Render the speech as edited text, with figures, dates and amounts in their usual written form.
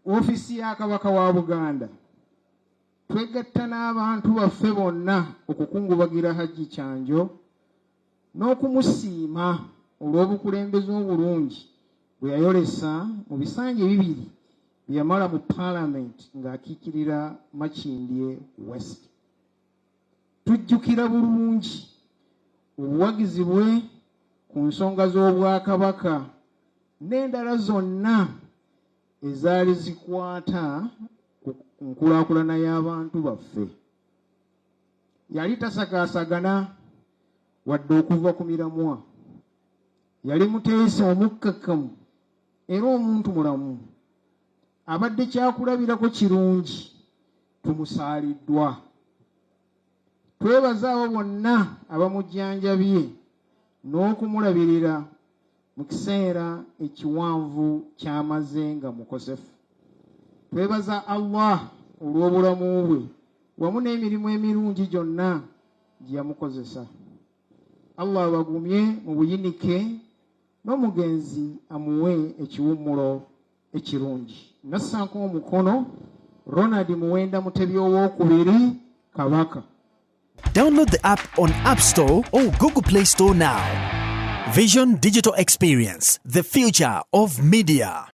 Ofiisi ya Kabaka wa Buganda, twegatta n'abantu baffe bonna okukungubagira Hajji Kyanjo n'okumusiima olw'obukulembeze obulungi bwe yayolesa mu bisanja ebibiri bye yamala mu Paalamenti ng'akiikirira Makindye West. Tujjukira bulungi obuwagizi bwe ku nsonga z'Obwakabaka n'endala zonna ezaali zikwata ku nkulaakulana y'abantu baffe. Yali tasakaasagana wadde okuva ku miramwa. Yali muteesa omukkakkamu era omuntu mulamu. Abadde kyakulabirako kirungi, tumusaaliddwa. Twebaza abo bonna abamujjanjabye n'okumulabirira mu kiseera ekiwanvu ky'amaze nga mukosefu. Twebaza Allah olw'obulamu bwe wamu n'emirimu emirungi gyonna gye yamukozesa. Allah abagumye mu buyinike n'omugenzi amuwe ekiwummulo ekirungi. Nassaako omukono Ronald Muwenda Mutebi Owookubiri, Kabaka. Download the app on App Store or Google Play Store now. Vision Digital Experience, the future of media.